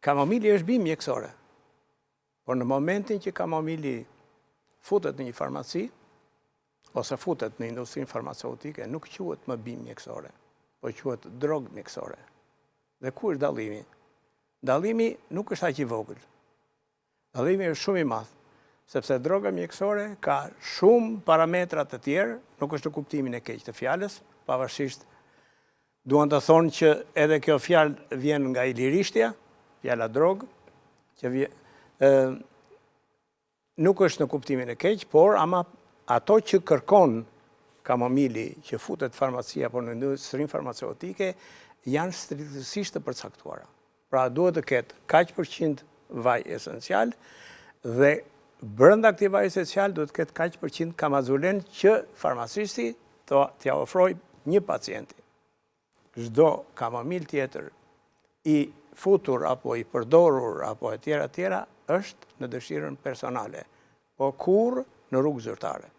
Kamomili është bimë mjekësore, por në momentin që kamomili futet në një farmaci, ose futet në industrinë farmaceutike, nuk quhet më bimë mjekësore, po quhet drogë mjekësore. Dhe ku është dallimi? Dallimi nuk është aq i vogël. Dallimi është shumë i madh, sepse droga mjekësore ka shumë parametra të tjerë, nuk është në kuptimin e keq të fjalës, pavarësisht duan të thonë që edhe kjo fjalë vjen nga ilirishtja, fjala drogë, që vjen, nuk është në kuptimin e keq, por ama ato që kërkon kamomili që futet farmaci apo në industrinë farmaceutike janë striktësisht të përcaktuara. Pra duhet të ketë kaq përqind vaj esencial dhe brenda këtij vaji esencial duhet të ketë kaq përqind kamazulen që farmacisti t'ia ofrojë një pacienti. Çdo kamomil tjetër i futur apo i përdorur apo e tjera tjera është në dëshirën personale, po kurrë në rrugë zyrtare.